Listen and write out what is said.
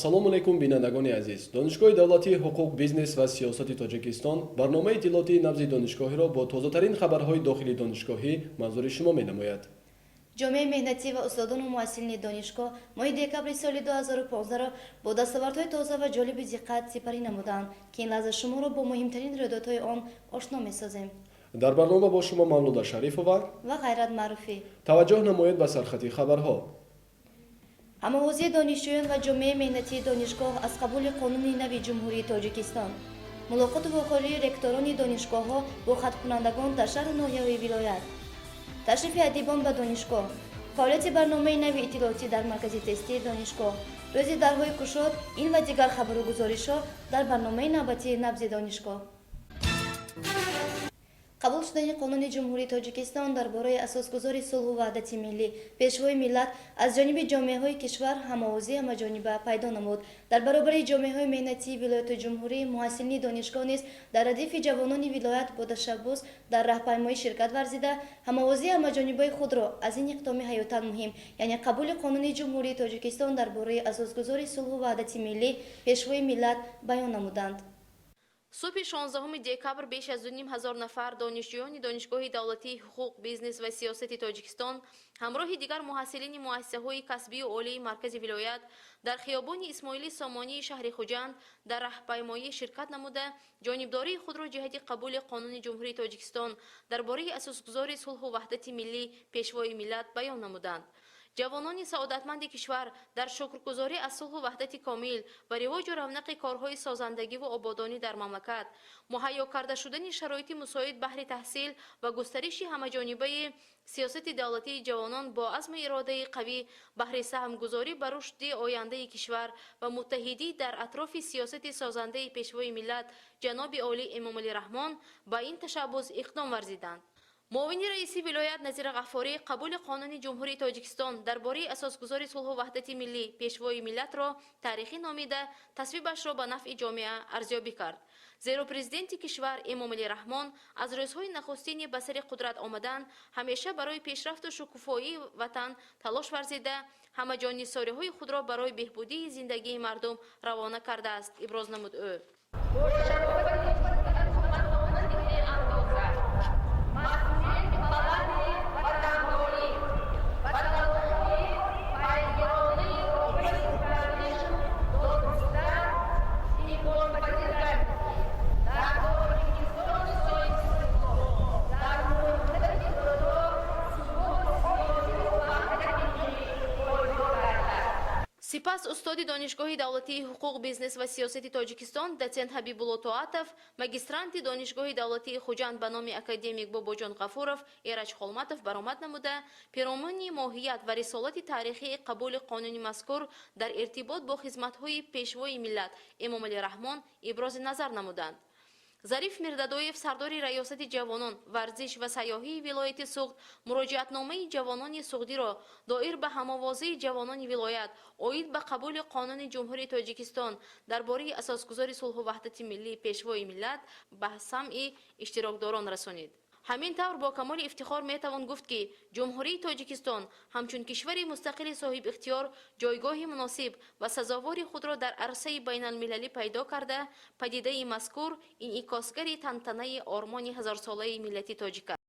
Ассалому алайкум, бинандагони азиз. Донишгоҳи давлатии ҳуқуқ, бизнес ва сиёсати Тоҷикистон барномаи иттилоотии «Набзи донишгоҳиро» бо тозатарин хабарҳои дохили донишгоҳӣ манзури шумо менамояд. Ҷомеаи меҳнатӣ ва устодону муҳассилини донишгоҳ моҳи декабри соли 2015-ро бо дастовардҳои тоза ва ҷолиби диққат сипарӣ намуданд, ки ин лаҳза шуморо бо муҳимтарин рӯйдодҳои он ошно месозем. Дар барнома бо шумо Мавлуда Шарифова ва Ғайрат Маъруфӣ. Таваҷҷӯҳ намоед ба сархати хабарҳо. Ҳамовозии донишҷӯён ва ҷомеаи меҳнатии донишгоҳ аз қабули қонуни нави Ҷумҳурии Тоҷикистон, мулоқоту вохӯрии ректорони донишгоҳҳо бо хатмкунандагон дар шаҳру ноҳияҳои вилоят, ташрифи адибон ба донишгоҳ, фаъолияти барномаи нави иттилоотӣ дар маркази тестии донишгоҳ, рӯзи дарҳои кушод, ин ва дигар хабару гузоришҳо дар барномаи навбатии «Набзи донишгоҳ». Қабул шудани қонуни Ҷумҳурии Тоҷикистон дар бораи асосгузори сулҳу ваҳдати миллӣ, Пешвои миллат аз ҷониби ҷомеаҳои кишвар ҳамовозии ҳамаҷониба пайдо намуд. Дар баробари ҷомеаҳои меҳнатии вилояту ҷумҳурӣ, муҳассилини донишгоҳ низ дар радифи ҷавонони вилоят бо ташаббус дар раҳпаймоӣ ширкат варзида, ҳамовозии ҳамаҷонибаи худро аз ин иқдоми ҳаётан муҳим, яъне қабули қонуни Ҷумҳурии Тоҷикистон дар бораи асосгузори сулҳу ваҳдати миллӣ, Пешвои миллат баён намуданд. Субҳи 16 декабр беш аз 2,5 ҳазор нафар донишҷӯёни Донишгоҳи давлатии ҳуқуқ, бизнес ва сиёсати Тоҷикистон ҳамроҳи дигар муҳассилини муассисаҳои касбию олии маркази вилоят дар хиёбони Исмоили Сомонии шаҳри Хуҷанд дар раҳпаймоӣ ширкат намуда, ҷонибдории худро ҷиҳати қабули Қонуни Ҷумҳурии Тоҷикистон дар бораи асосгузори сулҳу ваҳдати миллӣ, Пешвои миллат баён намуданд. Ҷавонони саодатманди кишвар дар шукргузорӣ аз сулҳу ваҳдати комил ва ривоҷу равнақи корҳои созандагиву ободонӣ дар мамлакат, муҳайё карда шудани шароити мусоид баҳри таҳсил ва густариши ҳамаҷонибаи сиёсати давлатии ҷавонон, бо азму иродаи қавӣ баҳри саҳмгузорӣ ба рушди ояндаи кишвар ва муттаҳидӣ дар атрофи сиёсати созандаи Пешвои миллат, ҷаноби олӣ Эмомалӣ Раҳмон, ба ин ташаббус иқдом варзиданд. Муовини раиси вилоят Назира Ғаффорӣ қабули Қонуни Ҷумҳурии Тоҷикистон дар бораи асосгузори сулҳу ваҳдати миллӣ, Пешвои миллатро таърихӣ номида, тасвибашро ба нафъи ҷомеа арзёбӣ кард, зеро Президенти кишвар Эмомалӣ Раҳмон аз рӯзҳои нахустини ба сари қудрат омадан ҳамеша барои пешрафту шукуфоии ватан талош варзида, ҳамаҷоннисориҳои худро барои беҳбудии зиндагии мардум равона кардааст, иброз намуд ӯ. Масъулияти баланди ватандорӣ ва талошҳои пайгиронаи роҳбари пурарзишу додгустар имконпазир гардид, ки дар Тоҷикистони соҳибистиқлол дар муҳлати кӯтоҳ суботи сиёсиву ваҳдати миллӣ пойдор гардад. Сипас устоди Донишгоҳи давлатии ҳуқуқ, бизнес ва сиёсати Тоҷикистон, дотсент Ҳабибулло Тоатов, магистранти Донишгоҳи давлатии Хуҷанд ба номи академик Бобоҷон Ғафуров Эраҷ Холматов баромад намуда, пиромуни моҳият ва рисолати таърихии қабули қонуни мазкур дар иртибот бо хизматҳои Пешвои миллат Эмомалӣ Раҳмон ибрози назар намуданд. Зариф Мирдадоев, сардори раёсати ҷавонон, варзиш ва сайёҳии вилояти Суғд, муроҷиатномаи ҷавонони суғдиро доир ба ҳамовозии ҷавонони вилоят оид ба қабули Қонуни Ҷумҳурии Тоҷикистон дар бораи асосгузори сулҳу ваҳдати миллӣ, Пешвои миллат ба самъи иштирокдорон расонид. Ҳамин тавр, бо камоли ифтихор метавон гуфт, ки Ҷумҳурии Тоҷикистон ҳамчун кишвари мустақили соҳибихтиёр ҷойгоҳи муносиб ва сазовори худро дар арсаи байналмилалӣ пайдо карда, падидаи мазкур инъикосгари тантанаи ормони ҳазорсолаи миллати тоҷик аст.